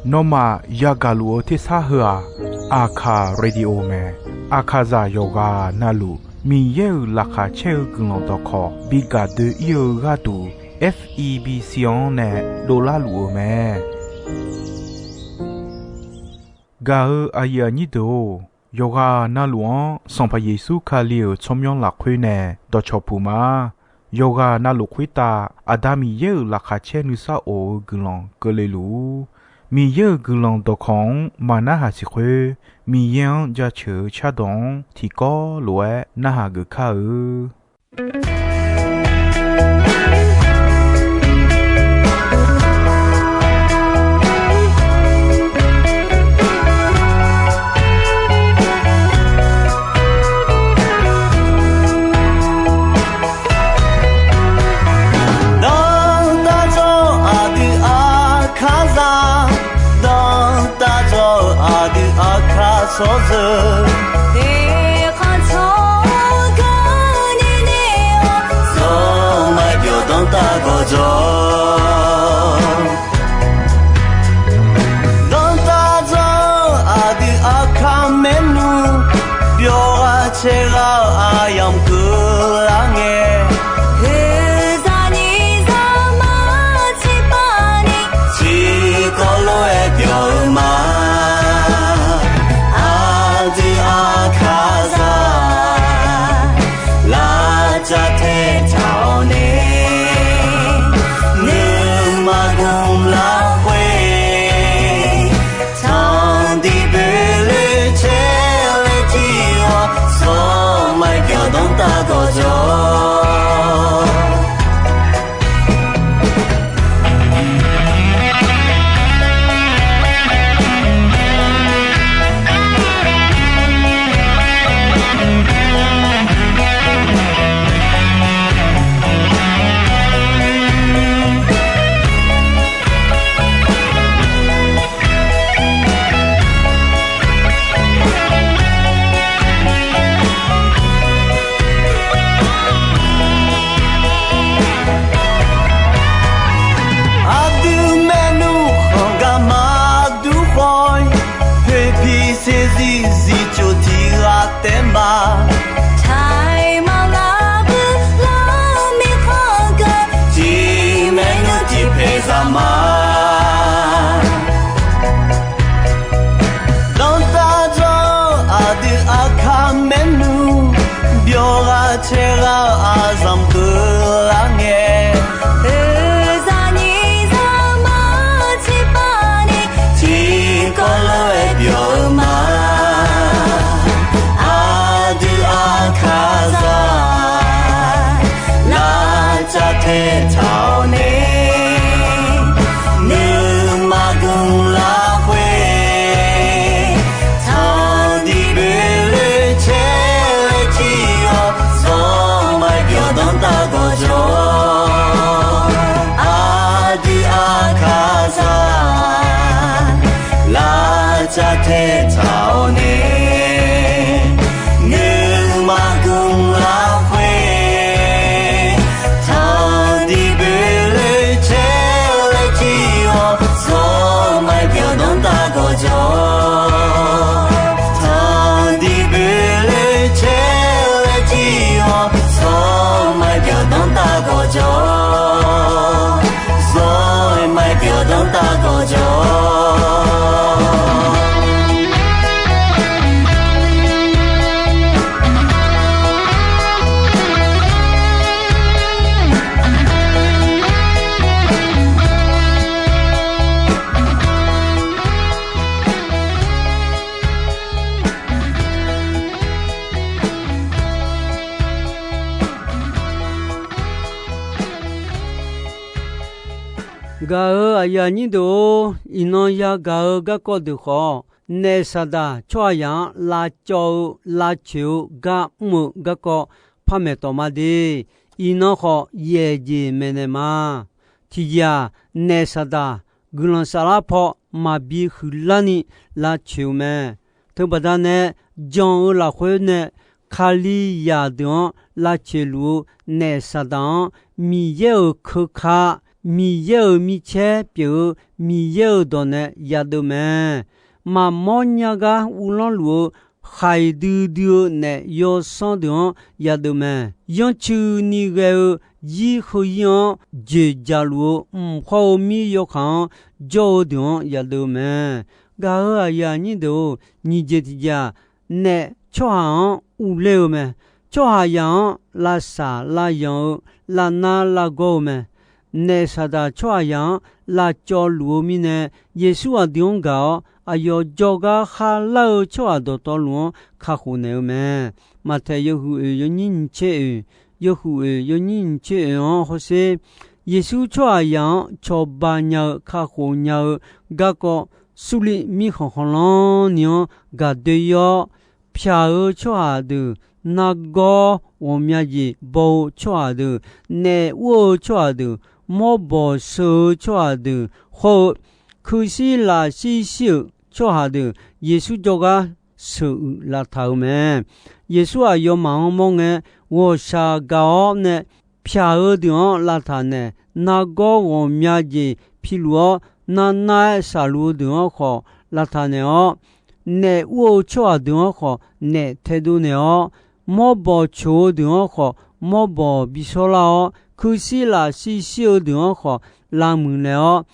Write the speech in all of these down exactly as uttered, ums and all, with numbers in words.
Nawmaf yagaq luf-eu tersar heu-aq, Aqkaq Radio mae. Aqkaqzaq yawqghaq navluf Miqyaer-euq laqkhaq caer-eu guiqlanq dawqkawq bi gaq doe-ir-eu gharduq, F E B C-anr nae dovlar luf-eu mae. Gaq-eu aqyuif aqnyir deuq-or, yawqghaq navluf-anr Sanqpaq Yeqsur Kali-euq tsawrmyanr lafkhoer nae dawqcawq puq ma. Yawqghaq navluf khoertav Aqda Miqyaer-euq laqkhaq caer nuisar of-eu guiqlanq keuvle luf-ur. Miqyaer-euq guiqlanq dawqkawq-anr maqnarhaq siq khoer, Miqyaer-anr jaceuq-eu cardawq-anr tiqkawv lof-aer narhaq geuf kar-eu. Dawqtawvluf aqdui Aqkaqzaq, dawqtawvluf aqdui Aqkaq tsawrjeuq, eqkhanq tsawrganq ni nae-awr, zawqmar byawq danrtav gawqjawq. Dawqtawvluf aqdui Aqkaq maernmr, byawq ghaq caer ghaq-eu aqyamq keuvlar ngae, oeqzaq nyiq zaqmar tiqpavni, tiqkawv lof-aer byawq-eu ma. Aqdui Aqkaqzaq, lavcav taetaq-awr nae, nuima gmq lafkhoer, tanqdiq boeqloe caer laer jir-awr, zawqmar byawq danrtav gawqjawq. Aqdui maernmr khanq gar maqdur khawf-ir, poeqpiq saeqzir zifcof tiq ghaq taef ma. Taqmaq lavbuir lar mirkhanq geur, tiq maernmr tiq paeq zaq ma. Dawqtawvluf aqdui Aqkaq maernmr, byawq ghaq caer ghaq-eu aqzanq keuvlar ngae, oeqzaq nyiq zaqmar tiqpavni, tiqkawv lof-aer byawq-eu ma. Aqdui Aqkaqzaq, lavcav taetaq-awr nae, nuima gmq lafkhoer, tanqdiq boeqloe caer laer jir-awr, zawqmar byawq danrtav gawqjawq. Aqdui Aqkaqzaq, lavcav taetaq-awr nae, nuima gmq lafkhoer, tanqdiq boeqloe caer laer jir-awr, zawqmar byawq danrtav gawqjawq. Tanqdiq boeqloe caer laer jir-awr, zawqmar byawq danrtav gawqjawq. Zawqmar byawq danrtav gawqjawq. Gaq-euq aqyuif aqnyir deuq-or, iqnan yagaq-eu garkawv deuq khawf, naef Saqdaq tsawrhaqzaq-anr lavcawv-eu lavcoeq-eu gar mr-eu garkawv par maeqtawf ma de. Iqnan khawf yaeq jeq maeqnaeq ma. Tiqjeq-aq, naef Saqdaq guiqlanq saflar paw maqbi huiqlarni lavcoeq-eu mae. Teubaqda nae, jan-eu lafkhoer nae Kalizaq deuq-anr lavcoeq luf-eu naef Saqdaq-anr Miqyaer-euq keuka Miqyaer-euq micaer pyeuf-eu Miqyaer-euq dawq nae yadeuv mae. Maqmawr nya gar uvlanr luf-eu khaiq duidui-eu naef yawsanr deuq-anr yadeuv mae. Yanrcuini ghae-eu zir heu zir-anr joeqdzaq luf-eu mq hawr-eu mir yawkaq-anr jawr-eu deuq-anr yadeuv mae. Gaq-euq aqyuif aqnyir deuq-or, nyiq jeq tiqjeq-aq, naef tsawrhaq-anr uvler-eu mae. Tsawrhaqzaq-anr lavsaq lavyanq-eu, lavnar lavgawr-eu mae. Naef saqdaq tsawrhaqzaq-anr lavcawv luf-eu mirnae, Yeqsur aqdui-anr gaq-awr, aqyawf jawrgar kharlar-eu tsawrhaq dawqtawvluf-anr kakhof naeq-eu mae. Maqtaeq yawhuiq oeq yawnyir nyiq tser oeq, yawhuiq oeq yawnyir nyiq tser oeq-anr hawsher, Yeqsur tsawrhaqzaq-anr cawba nya-eu kakhof nya-eu garkawv Surliv mirkhanq khanqlanr ni-anr gaq doe-ir-awr, pyaq-eu tsawrhaq deuq, nargawr ghawqmya jeq baw-eu tsawrhaq deuq, naef ur-eu tsawrhaq deuq, mawrbawq sheuq-eu tsawrhaq deuq hawr-eu, kuirshir lafshir shir-euq tsawrhaq deuq Yeqsur jawrgar sheuq uiq lavtaq-euq mae. Yeqsur aqyawfmaf-anr mawr ngae, ghawqshaq gaq-awr nae pyaq-eu deuq-anr lavtaq naeq, nargawr ghawqmya jeq piluf-awr, narnar-aer shaqluf-eu deuq-anr khawf lavtaq naeq-awr, naef ur-eu tsawrhaq deuq-anr khawf naef taedov naeq-awr, mawrbawq coq-eu deuq-anr khawf mawrbawq bishawr lar-awr, kuirshir lafshir shir-eu deuq-anr khawf lavmuiq naeq-awr,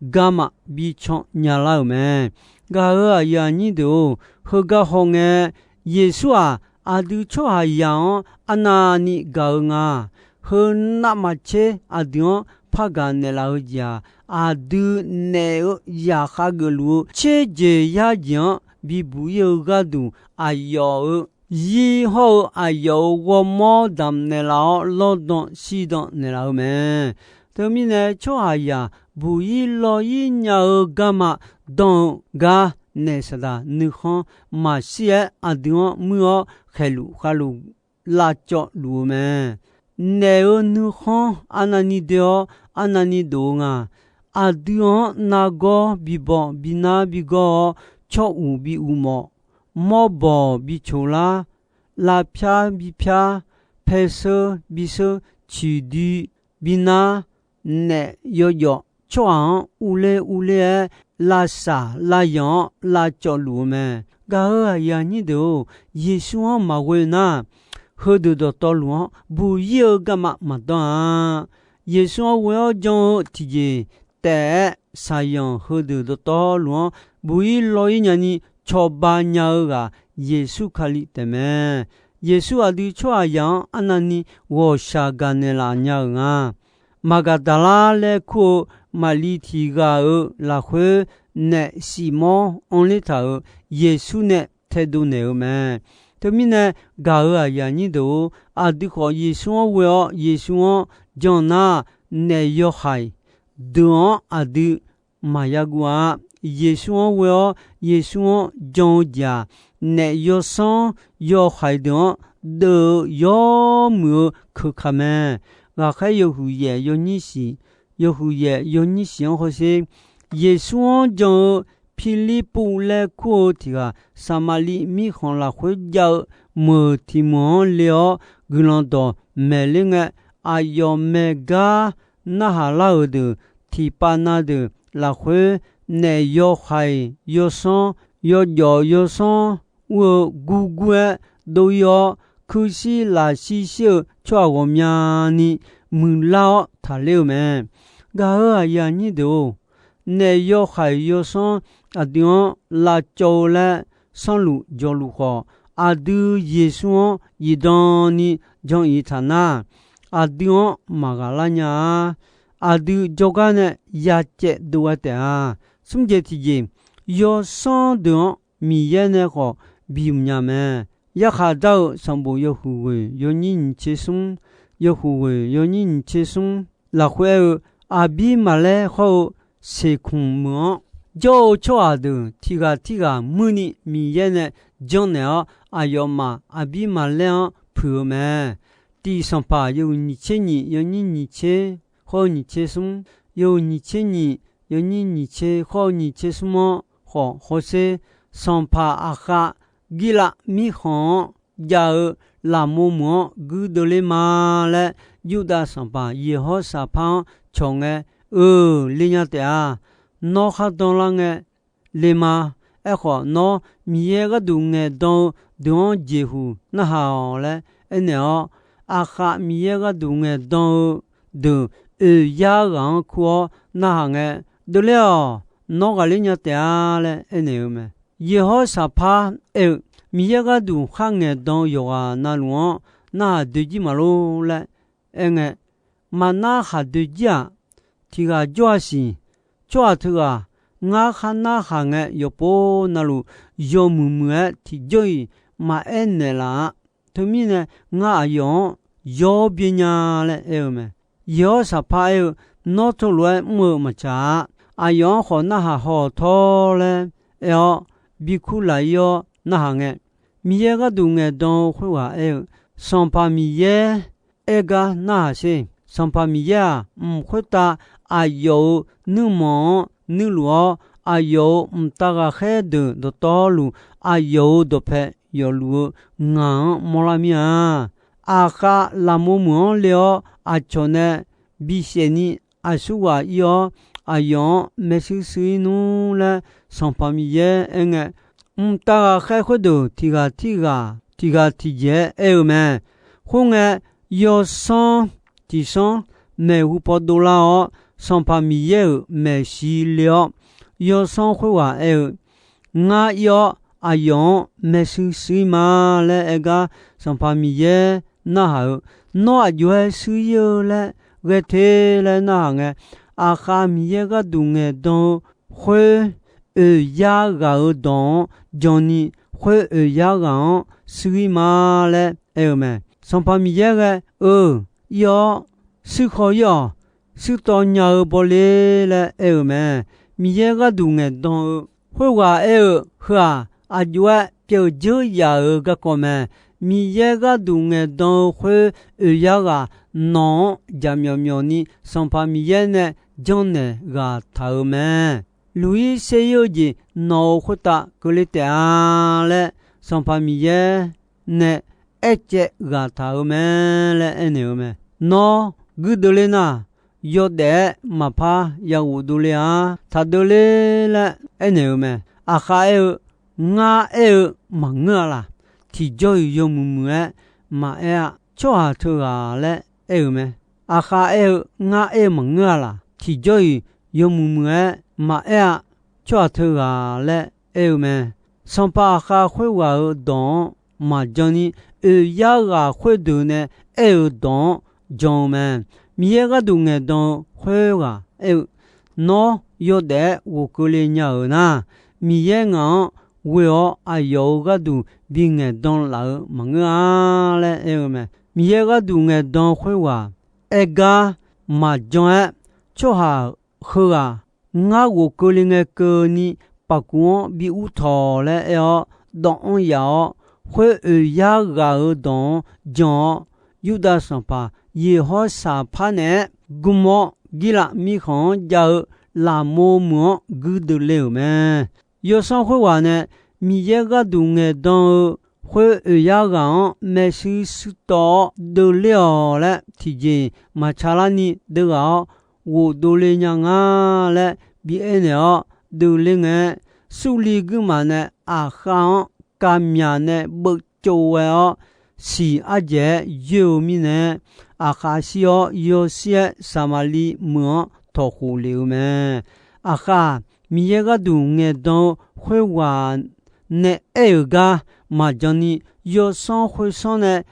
garma bican nyalar-euq mae. Gaq-euq aqyuif aqnyir deuq-or, heugar hawngae, Yeqsur-aq, aqdui tsawrhaqzaq-anr arnavni gaq-eu nga. Heu navmaqtser aqdui-anr par gaq naeqlaf-eu jeq-aq, aqdui naef-eu zaqkhav geufluf-eu tserjeq yarjeq-anr bibuq ir-eu gharduq, aqyawf-euq zir hawr-eu aqyawf-euq ghawrmawr damq naeqlaf-awr, lawrdan shirdan naeqlaf-eu mae. Teumirnae, tsawrhaqzaq buq ir law ir nya-eu garma dan-eu gar naef saqdaq nuikhanr maqshir-aer aqdui-anr muir-awr khaeqluf khavluf lavcawv luf-eu mae. Naef-euq nuikhanr arnavni doe-awr arnavni dof-eu nga. Aqdui-anr nargawr bibaw binar bigawr-awr, tsawr uq bi uq mawf, mawrbawq bi coq lar, lavpyar bi pyar, paeseur bisheur, ciqdui binar, naef yawjawf tsawrhaq-anr uvler uvler-aer lavsaq lavyanq-anr lavcawv luf-eu mae. Gaq-euq aqyuif aqnyir deuq-or, Yeqsur-anr maqghoe nar, heudeuq dawqtawvluf-anr buq ir-eu garma maqdanr-a. Yeqsur-anr ghoe-awr jan-eu tiqjeq taef-aer, saqyanq heudeuq dawqtawvluf-anr buq ir law ir nyani cawba nya-eu ghaq Yeqsur Kali taefmae. Yeqsur aqdui tsawrhaqzaq-anr arnavni ghawqshaq gaq naeqlaf nya-euq nga. Maqgaqdaqlar laer kur-eu Maqli tiq ghaq-euq lafkhoer naef shif mawr anrler taq-euq Yeqsur nae taedov naeq-eu mae. Teumirnae, gaq-euq aqyuif aqnyir deuq-or, aqdui khawf Yeqsur-anr ghoe-awr Yeqsur-anr jan nar, naef yawhaiq deuq-anr aqdui maqya guv-a. Yeqsur-anr ghoe-awr Yeqsur-anr jan-eu jeq-aq, naef yawsanr yawhaiq deuq-anr deuv-eu yawmuiq-eu keuka mae. Ghaqkhaer yawhuiq yaef yawnyir shiq, yawhuiq yaef yawnyir shiq-anr hawsher, Yeqsur-anr jan-eu Pirlirpuv laer kur-eu tiq ghaq Saqmaqliv mirkhanq lafkhoer jav-eu meuq tiq meuq-anr le-awr guiqlanq dawq maeqler ngae, aqyawf maeq gar narhaq lar-euq deuq tiqpav na deuq lafkhoer, naef yawhaiq yawsanr yawjawf yawsanr ur-eu gurgur-aer dov ir-awr, kuirshir lafshir shir-eu tsawrhaq ghawqmyani muiqlar-awr taqler-eu mae. Gaq-euq aqyuif aqnyir deuq-or, naef yawhaiq yawsanr aqdui-anr lavcawv-eu laer sanrluf jawqluf khawf, aqdui Yeqsur-anr zifdan ni jan-ir taq nar, aqdui-anr maqghaq lar nya-a. Aqdui jawrgar nae ya caev dov ghae taef-a. Smr jeq tiqjeq, yawsanr deuq-anr Miqyaer nae khawf bimq nya mae. Yarkhaq dar-eu sanqbof yawhuiq ghoeq yawnyir nyiq tser smr, yawhuiq ghoeq yawnyir nyiq tser smr lafkhoer aer-eu, Aqbirmaqlaer hawr-eu seqkmq meuq-anr jawr-eu tsawrhaq deuq tiq ghaq tirghaq muirni Miqyaer nae janrnaeq-awr, aqyawfmaf Aqbirmaqlaer-anr puiq-eu mae. Tiq Sanqpaq yawhuiq nyiq tser nyiq yawnyir nyiq tser hawr-eu nyiq tser smr, yawhuiq nyiq tser nyiq yawnyir nyiq tser hawr-eu nyiq tser smr-anr khawf hawsher, Sanqpaq Aqkhav Girlav mirkhanq-anr jav-eu lafmov meuq-anr guirdeuv ler ma laer, Yurdav sanqpaq Yeqhawrsaqpar-anr cawq ngae, eu, le nya taef-a. Nawr khar dan lar ngae le ma. Aerkhawf, nawr Miqyaer gharduq ngaeqdan-eu deuq-anr jeqhuq narhaq-awq laer aernaeq-awr, Aqkhav Miqyaer gharduq ngaeqdan-eu deuq oeq yar ghaq-anr kur-awr narhaq ngae, Deuvler-awq. Nawr ghaqler nya taef-a laer aernaeq-eu mae. Yeqhawr Saqpar aer-eu, Miqyaer gharduq khar ngaeqdan-eu yawqghaq navluf-anr narhaq doe jir maqlor laer aerngae, Maqnar khaq doe jir-aq, tiq ghaq jawr-a siq. Tsawrhaq teughaq ngar khar narhaq ngae, yawqpov navluf yawmuiq muiq-aer tiqjawr-iq maqaer naeqlaf-a. Teumirnae, ngar aqyawf-anr yawr byae nya laer aer-eu mae. Yeqhawr Saqpar aer-eu, Nawr teulof-aer mr-eu maqtsaq-a. Aqyawf-anr khawf narhaq haw-awq tawr laer aer-awr, bi kur laf-ir-awr narhaq ngae, Miqyaer gharduq ngaeqdan-eu khoerghaq aer-eu, Sanqpaq Miqyaer aer gar narhaq sher. Sanqpaq Miqyaer-aq, mq khoertav aqyawf-euq nuirmanq-anr nuirluf-awr, aqyawf-euq mqtav ghaqkhaer deuq dawqtawvluf, aqyawf-euq dawqpae yawfluf-eu ngaq-anr mawrlar mir-a. Aqkhav lafmov meuq-anr le-awr, aqcawq nae bisaef ni aqsurghaq ir-awr, aqyawf-anr maershuir shuir-ir nmr laer Sanqpaq Miqyaer aerngae, mqtav ghaqkhaer khoerdeuq tiq ghaq tirghaq tiq ghaq tiqjeq-aer aer-eu mae. Khoerngae, yawsanr tiqsanr maeqhu paw dovlar-awr, Sanqpaq Miqyaer-euq maeqshi le-awr, yawsanr khoerghaq aer-eu, Ngar ir-awr aqyawf-anr maershuir shuir-ir ma laer aer gar, Sanqpaq Miqyaer narhaq-eu, Nawr aqjox-aer shuir-ir-eu laer ghae te laer narhaq ngae, Aqkhav Miqyaer gharduq ngaeqdan-eu khoer oeq yar ghaq-euq dawq-anr jan ni, khoer oeq yar ghaq-anr shuir-ir ma laer aer-eu mae. Sanqpaq Miqyaer ghae-eu, Ir-awr, shuir khaw-ir-awq. Shuirtawv nya-eu bawle laer aer-eu mae. Miqyaer gharduq ngaeqdan-eu khoerghaq aer-eu heu-aq, aqjox-aer pyeuf dzeur yaf-euq garkawv mae. Miqyaer gharduq ngaeqdan-eu khoer oeq yar ghaq nawq-anr jaqmyawf myawf ni Sanqpaq Miqyaer nae janrnaeq ghaq taq-euq mae. Luq-ir ser-ir-eu jeq nawq-euq khoertav keuvle taef-a laer, Sanqpaq Miqyaer nae aercaev ghaq taq-euq mae laer aernaeq-eu mae. Nawr guirdeuv ler nar, yawdaef-aer maqpar ya ghofdov ler-a. Taqdeuv ler laer aernaeq-eu mae. Aqkhav aer-eu, Ngar aer-eu maqngeur-a laq. Tiqjawr-iq yawmuiq muiq-aer maqaer-a. Tsawrhaq teughaq laer aer-eu mae. Aqkhav aer-eu, Ngar aer-eu maqngeur-a laq. Tiqjawr-iq yawmuiq muiq-aer maqaer-a. Tsawrhaq teughaq laer aer-eu mae. Sanqpaq Aqkhav khoerghaq-euq dawq-anr maqjan ni, oeq yar ghaq khoerdeuq nae aer-euq dawq-anr jan-eu mae. Miqyaer gharduq ngaeqdan-eu khoerghaq aer-eu, Nawr yawdaef-aer ghofkeuvle nya-euq nar, Miqyaer ngaq-anr ghoe-awr aqyawf-euq gharduq bi ngaeqdan laf-eu maqngeur-a laer aer-eu mae. Miqyaer gharduq ngaeqdan khoerghaq aer gar maqjan-aer, tsawrhaq heughaq ngar ghofkeuvle ngae keuvni paqkuv-anr bi ur tawq laer aer-awr dawvanr yaf-awr, khoer oeq yar ghaq-euq dawq-anr jan-awr, Yurdav sanqpaq Yeqhawr Saqpar naeq-aer gm-awr Girlaf mirkhanq-anr jav-eu lafmov meuq-anr guirdeuv le-euq mae. Yawsanr khoerghaq nae Miqyaer gharduq ngaeqdan-eu khoer oeq yar ghaq-anr maershuir shuirtawv-awr deuvler-awq laer tiqjeq maqtsaq larni deuv ghaq-awr ghofdov le nya nga laer bi aernaeq-awr deuvler ngae, Surli guirmaf nae Aqkhav-anr kavmyaq nae beuv tsov ghae-awr, siq ardzaeq-aer yoer-eu mirnae, Aqkhav shir-awr yawshir-aer Saqmaqliv meuq-anr tawq khof lef-eu mae. Aqkhav, Miqyaer gharduq ngaeqdan-eu khoerghaq nae aer-euq gar maqjan ni, yawsanr khoersanr nae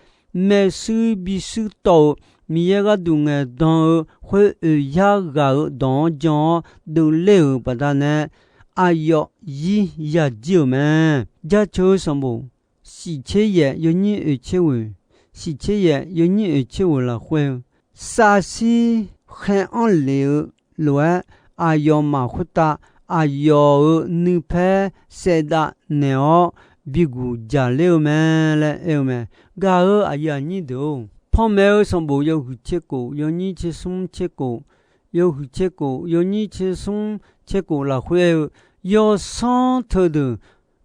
maershuir bishuir tawv-euq Miqyaer gharduq ngaeqdan-eu khoer oeq yar ghaq-euq dawq-anr jan-awr deuvler-euq baqdanae, aqyawf zir yajir-euq mae. Jaceuq-eu sanqbof shiqtser yaef yawnyir oeqtser ghoeq, shiqtser yaef yawnyir oeqtser ghoeq lafkhoer-eu, savshir khaer-anr lef-eu lof-aer, aqyawfmaf khoertav aqyawf-euq nuipaer saevdav naeq-awr biguq jaqler-eu mae laer aer-eu mae. Gaq-euq aqyuif aqnyir deuq-or, panmaeq-eu sanqbof yawhuiq tser kof, yawnyir tser smr tser kof, yawhuiq tser kof, yawnyir tser smr tser kof lafkhoer aer-eu, yawsanr teudeuq,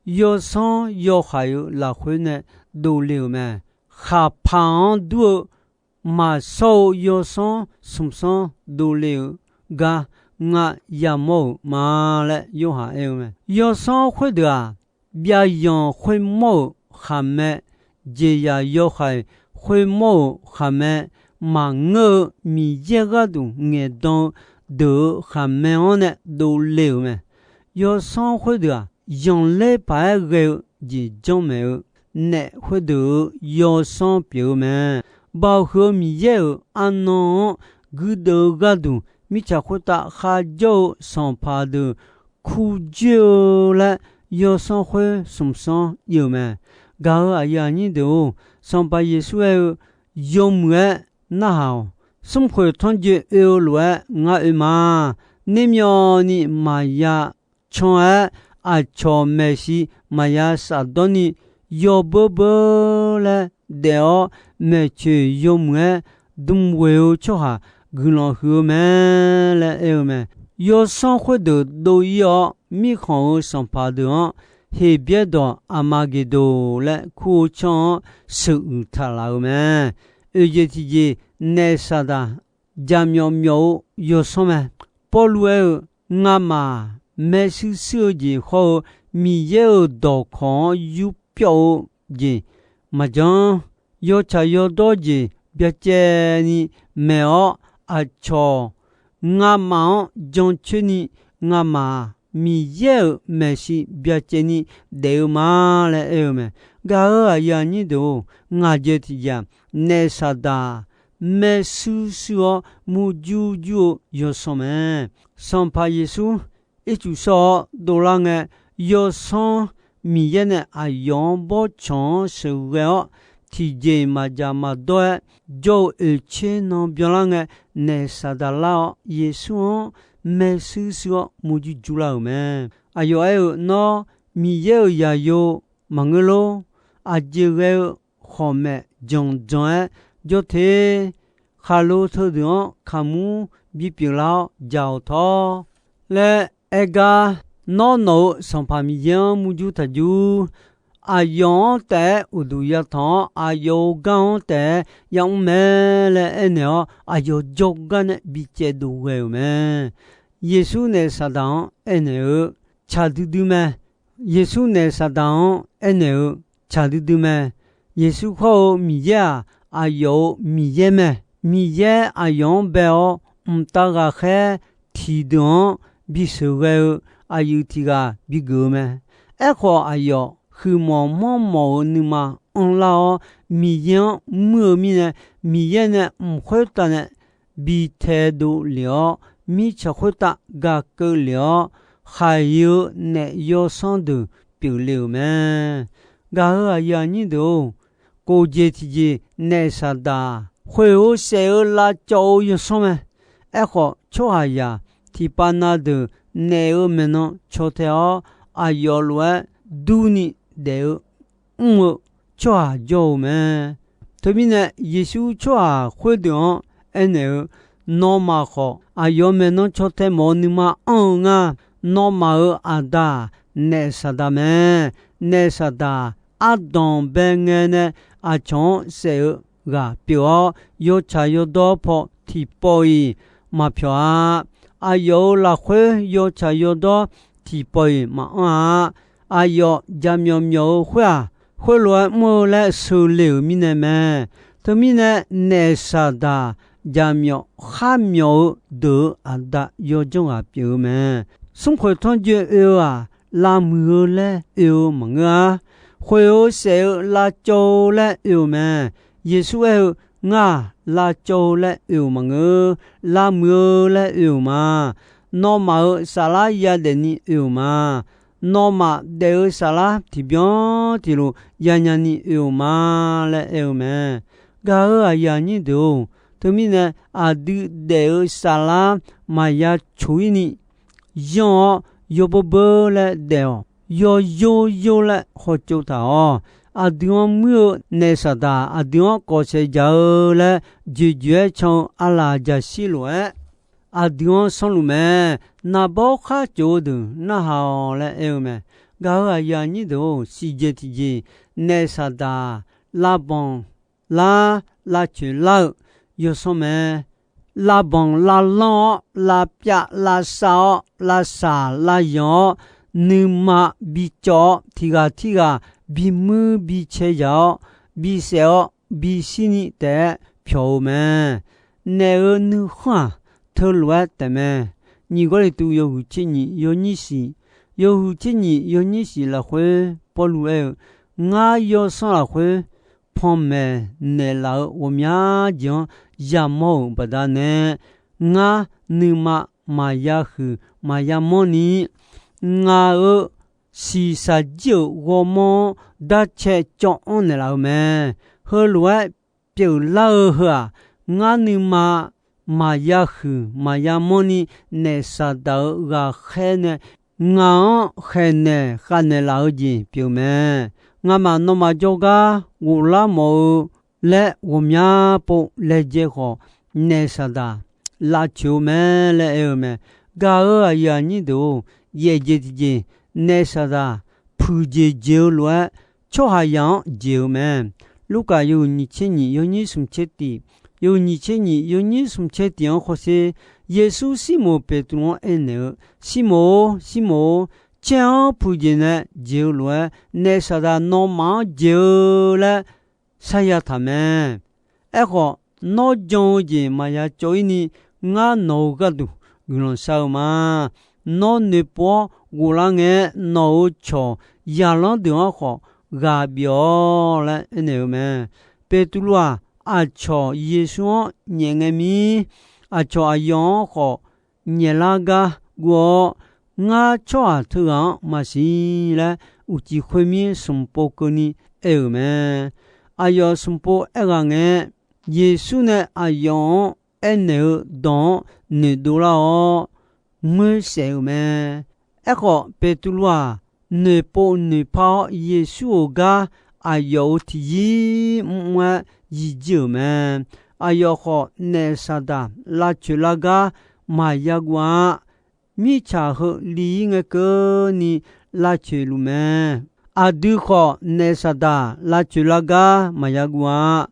yawsanr yawhaiq-eu lafkhoer nae dovle-euq mae. Khaqpaq-anr dur-eu maqshawr-eu yawsanr smq sanr dovle-euq gar ngar yamawr-euq ma laer Yorhaq aer-eu mae. Yawsanr khoerdeuq-aq, byavyanq khoermawr-euq khaqmae, jeqzaq yawhaiq khoermawr-euq khaqmae, maqngeur-eu Miqyaer gharduq ngaeqdan-eu deuq-euq khaqmae-anr nae dovle-euq mae. Yawsanr khoerdeuq-aq, zanqler paq-aer ghae-eu jeq janrmaeq-eu naef khoerdeuq-euq yawsanr pyeuf-eu mae. Baoq huiq-eu Miqyaer-euq arnan-anr guirdeuv-eu gharduq, mirtsaq khoertav kharjawr-eu sanqpaq deuq kurjoer-eu laer, yawsanr khoer smq sanr ir-euq mae. Gaq-euq aqyuif aqnyir deuq-or, Sanqpaq Yeqsur aer-eu, yawmuiq-aer narhaq-awq. Smrkhoeq tanrjoe oe-eu lof-aer ngar oe ma. Nermyawvni maqya can-aer, aqcawq maeqshi maqya shafdawr ni, yawbeur beur laer daef-awr, maeqtsoeq yawmuiq-aer dm ghoeq-eu tsawrhaq guiqlanq huiq-eu mae laer aer-eu mae. Yawsanr khoerdeuq dov-ir-awr, mirkhanq-euq sanqpaq deuq-anr Heqbyaer dawq Aqmaqgeqdoq laer kur-eu tsanr-anr sheuq uiq taq laf-euq mae. Oeq jeq tiqjeq, naef Saqdaq jaqmyawf myawf-eu yawsanr mae. Pawrluv aer-eu, ngamaf maershuir shuir-eu jeq hawr-eu Miqyaer-euq dawqkawq-anr yurpyawv-eu jeq maqjan, yawtsaq yawdawr jeq byacaevni maeq-awr, aqcawq ngamaf-anr jancoer ni, ngamaf Miqyaer-euq maeqshi byacaevni daef-eu ma laer aer-eu mae. Gaq-euq aqyuif aqnyir deuq-or, ngaq jeq tiqjeq-aq, naef Saqdaq maershuir shuir-awr murjur jur-eu yawsanr mae. Sanqpaq Yeqsur ircuf shawr-awr dovlar ngae, yawsanr Miqyaer nae aqyawf-anr bawrtsanq-anr sheuqghae-awr, tiqjeq maqdzaq maqdawr-aer jawr-eu oeqtser nan byanlar ngae, naef Saqdaq lar-awr Yeqsur-anr maershuir shuir-awr murjur jurlar-euq mae. Aqyawf aer-eu, nawr Miqyaer-euq zaqyo maqngeur lor. Aqjeq ghae-eu khawqmaef janqdzanq-aer jawr te. Khaqlo teudeuq-anr kaqmur bipyeuf lar-awr dzaq-awq tawr laer aer gar, nawr nawq-euq Sanqpaq Miqyaer-anr murjur taqjur. Aqyawf-anr taef-aer uqduq yatanq-awr, aqyawf-euq gar-anr taef-aer yamr mae laer aernaeq-awr, aqyawf jawrgar nae bicaev dov ghae-euq mae. Yeqsur naef Saqdaq-anr aernaeq-eu, tsaq duidui mae. Yeqsur naef Saqdaq-anr aernaeq-eu, tsaq duidui mae. Yeqsur hawr-eu Miqyaer-aq, aqyawf-euq Miqyaer mae. Miqyaer aqyawf-anr bae-awr, mqtav ghaqkhaer tiqdeuq-anr bisheuq ghae-eu aqyuif tiq ghaq bigeuf-eu mae. Aerkhawf, aqyawf huiqmawf manrmawf-euq nuima anrlar-awr, Miqyaer-anr muir-eu mirnae, Miqyaer nae mq khoertav nae bi taedov lef-awr, mirtsaq khoertav gaq keuv lef-awr, khaqi-eu naef yawsanr deuq pyeufle-euq mae. Gaq-euq aqyuif aqnyir deuq-or, kof jeq tiqjeq naef Saqdaq khoeq-eu saef-eu lavcawv-eu yawsanr mae. Aerkhawf, tsawrhaqzaq tiqpav na deuq naef-euq maeqnan caw tae-awr, aqyawf lof-aer durni daef-eu mr-eu tsawrhaq jawr-eu mae. Teumirnae, Yeqsur tsawrhaq khoerdeuq-anr aernaeq-eu, nawmaf khawf aqyawf maeqnan caw tae mawf-eu nuima anr-eu nga. Nawmaf-euq aqda-aq, naef Saqdaq mae. Naef Saqdaq ardanq bae ngae nae aqcawq-anr saef-eu ghaq pyeuf-awr, yawtsaq yawdawr paw tiqpawf-iq maqpyawq-a. Aqyawf-euq lafkhoer yawtsaq yawdawr tiqpawf-iq maqanr-a. Aqyawf jaqmyawf myawf-eu khoer-aq, khoerlof-aer mr-eu laer sheuqle-euq mirnae mae. Teumirnae, naef Saqdaq jaqmyawf kharmyawf-eu deuq-euq aqda yawdzanr ghaq pyeuf-eu mae. Smrkhoeq tanrjoe oe-eu-aq, lavmuiq-eu laer oe-eu maqngeur-a. Khoeq-eu saef-eu lavcawv-eu laer oe-eu mae. Yeqsur aer-eu, ngar-aq, lavcawv-eu laer oe-euq maqngeur, lavmuiq-eu laer oe-euq ma. Nawmaf-euq saflar yadaef ni oe-euq ma. Nawmaf daef-eu saflar tiqbyan tiqlof yanya ni oe-euq ma laer aer-eu mae. Gaq-euq aqyuif aqnyir deuq-or, teumirnae aqdui daef-eu saflar maqya coq-ir ni yanr-awr, yawbeur beur laer daef-awq. Yawyor yor laer hawtsov taq-awq. Aqdui-anr muir-eu naef Saqdaq aqdui-anr kawf saef jaq-eu laer, joeqjoeq-aer can-eu aqlaf jaqshir lof-aer aqdui-anr sanrluf mae. Naqbawr khar cof-eu deuq narhaq-awq laer aer-eu mae. Gaq-euq aqyuif aqnyir deuq-or, siqjeq tiqjeq naef Saqdaq lavbanq lar, lavcoeq lar-eu yawsanr mae. lavbanq lavlanr-awr, lavpyav lavsav-awr, lavsaq lavyanq-awr, nuima bicawv-awr, tiqghaq tirghaq bimuir bicae yaq-awr, bisaef-awr, bishir ni taef-aer pyawq-eu mae. Naef-euq nuikhanr-aq, teulof-aer taefmae. Nyiq Gawrliqtu yawhuiq tser nyiq yawnyir shiq, yawhuiq tser nyiq yawnyir shiq lafkhoer Pawrluv aer-eu, Ngar yawsanr lafkhoer panmaeq naeqlaf-euq ghawqmya jeq-anr yamawr-euq baqdanae, ngar nuima maqya huiq maqya manrni, ngaq-euq shiqshaq jir-euq ghawrmawr-anr darcae cawv-anr naeqlaf-eu mae. Heulof-aer pyeuflar-eu heu-aq, ngar nuima maqya huiq maqya manrni, naef Saqdaq-euq ghaqkhaer nae ngaq-anr khaeqnaeq khavnaeq laf-eu jeq pyeuf mae. Ngamaf nawmaf jawrgar ghoflar mawf-eu laer ghawqmya pov laejae khawf, naef Saqdaq lavcoeq-eu mae laer aer-eu mae. Gaq-euq aqyuif aqnyir deuq-or, yaef jeq tiqjeq, naef Saqdaq puiqjeq jeq-eu lof-aer, tsawrhaqzaq-anr jeq-eu mae. Lurkaf yawhuiq nyiq tser nyiq yawnyir smq tser tiq, yawhuiq nyiq tser nyiq yawnyir smq tser tiq-anr hawsher, Yeqsur Sirmoq Beqtuvluv-anr aernaeq-eu, Sirmoq-or, Sirmoq-or, caer-anr puiqjeq nae jeq-eu lof-aer, naef Saqdaq nawmaf-anr jeq-eu laer sarya taq mae. Aerkhawf, nawr jan-eu jeq maqya cawv-ir ni, ngar nawq-euq gharduq guiqlanq shar-eu ma. Nawr noeqpov-awr ghoflar ngae, nawq-euq cawq yaqlanr deuq-anr khawf ghaq bif-awq laer aernaeq-eu mae. Beqtuvluv-aq, aqcawq Yeqsur-anr nyaef ngae mir, aqcawq aqyawf-anr khawf nyaeflar gar guv-awr, ngar tsawrhaq teughaq-anr maqsiq laer, uqcif khoermir smq pov keuvni aer-euq mae. Aqyawf smq pov aerghaq ngae, Yeqsur nae aqyawf-anr aernaeq-eu dawq-anr noeqdov lar-awr, ngoer saef-euq mae. Aerkhawf, Beqtuvluv-aq, noeqpov noeqpar-awr, Yeqsur-euq gar aqyawf-euq tiqyir mrmr-aer yijir-euq mae. Aqyawf khawf, naef Saqdaq lavcoeq lar gar maqya guv-a. Mirtsaq heu li-ir ngae keuvni lavcoeq luf mae. Aqdui khawf, naef Saqdaq lavcoeq lar gar maqya guv-a.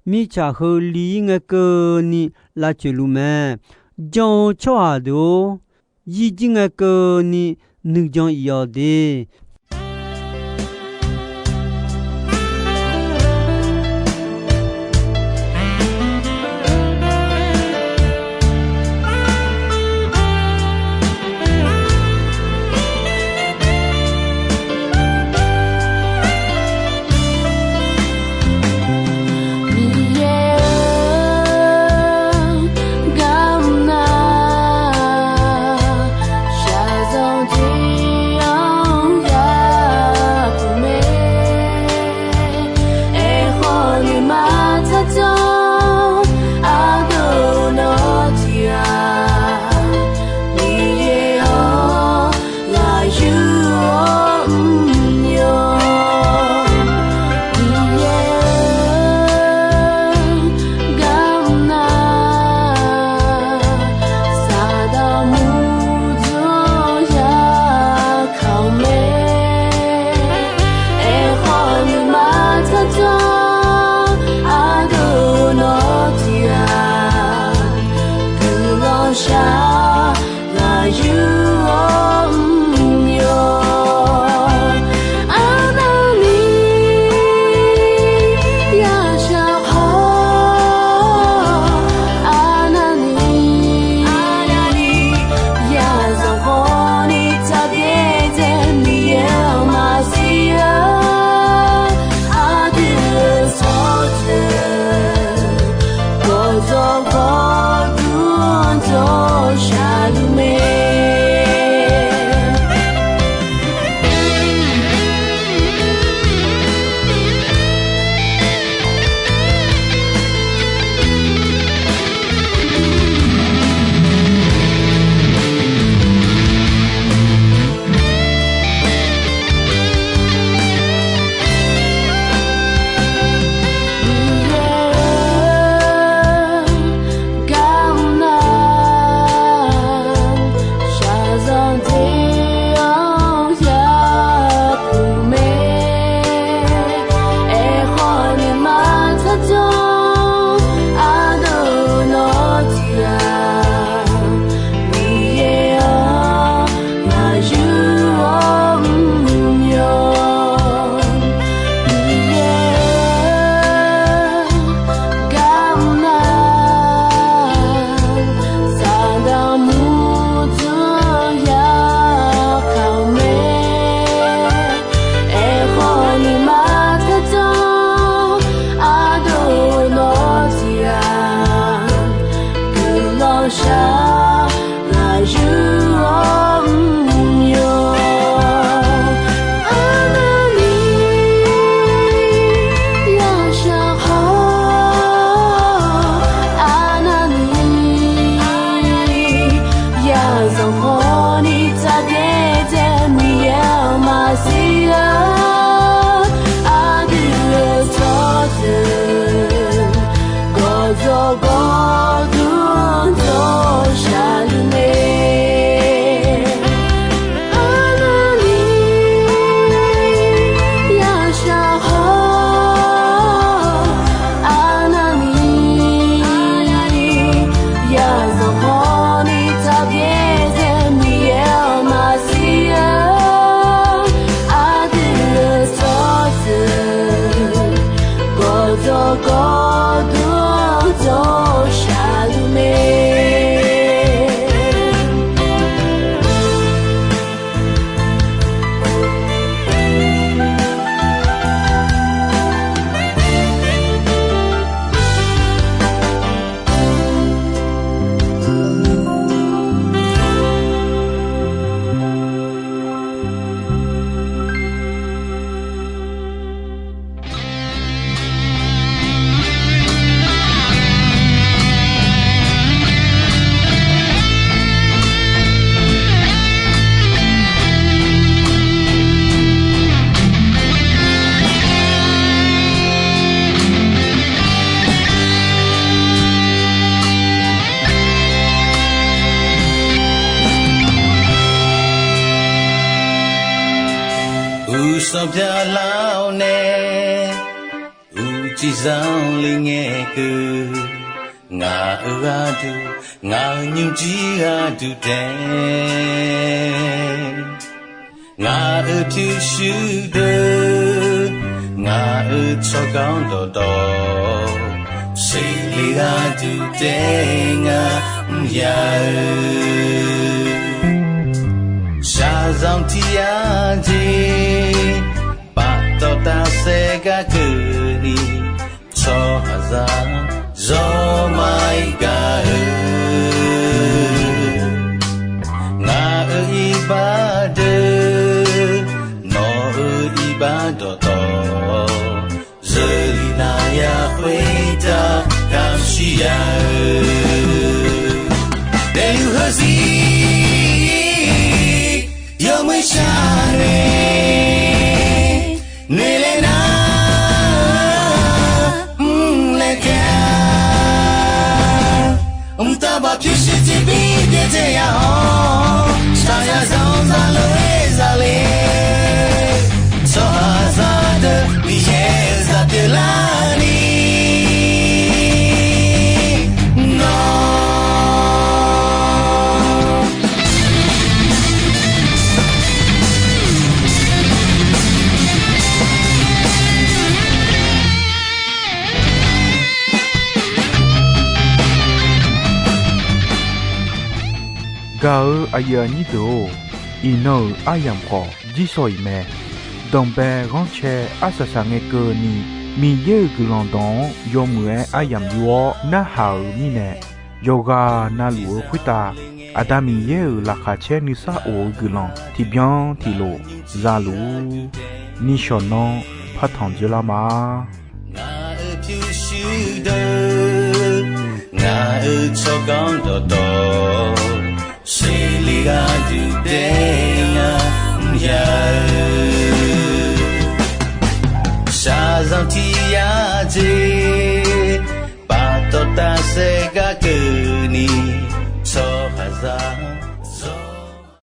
Mirtsaq heu li-ir ngae keuvni lavcoeq luf mae. Jan-eu tsawrhaq deuq-or, yirjir ngae keuvni nuijan if-awq de. Hawni taqbyaer dzae Miqyaer-euq maqsiq-a. Aqdui-euq tsawrjeuq gawqjawq gawqdmr dawr shaqluf mae. Arnavni yashaq haw, arnavni yazanq hawni taqbyaer dzae Miqyaer-euq maqsiq-a. Aqdui-euq tsawrjeuq gawqjawq gawqdmr dawr shaqluf mae. Uqsanq byaqlar-awr nae, uqcif zanq le ngae keuv, ngaq-euq gharduq, ngaq-euq nymrjir gharduq taef, ngaq-euq pyurshuir deuq, ngaq-euq tsawrganr dawqtawv, seqle gharduq taef ngar mr ya-eu. Shaqzanq tiq yar jeq, paftawf tafsaef gar keuvni, tsawrhaqzaq zawr ma-ir gaq-eu. Ngaq-euq iqbax deuq, nawq-euq iqbax dawqtawv, zeurlif nav ya khoertav kamq shir ya-eu. Daefluf heuzir yawmuiq shar nae, noeqlaer nar mrlaer kae-a. Mqtav baq pyurshuir tiqbir byaerdzae ya-awr, shaqzanq zanq zaqlof-aer zaqle, tsawrhaqzaq deuq Miqyaer-euq zaq pyeuflarni, nawr Gaq-eu aqyuif aqnyir deuq-or, iqnan-euq aryamq khawf jirsawq iq mae. Danqbae ghanrcae arsaq saq ngae keuvni, Miqyaer-euq guiqlanq dawq-anr yawmuiq-aer aryamq yur-awr narhaq-euq mirnae, yawqghaq navluf-eu khoertav Aqda Miqyaer-euq laqkhaq caer nuisar of-eu guiqlanq tiqbyan tiqlof za luf-ur. Nishawq nanr partanq dzoerlar ma. Ngaq-euq pyurshuir deuq, ngaq-euq tsawrganr dawqtawv, seqle gharduq taef ngar mr ya-eu. Shaqzanq tiq yar jeq, paftawf tafsaef gar keuvni, tsawrhaqzaq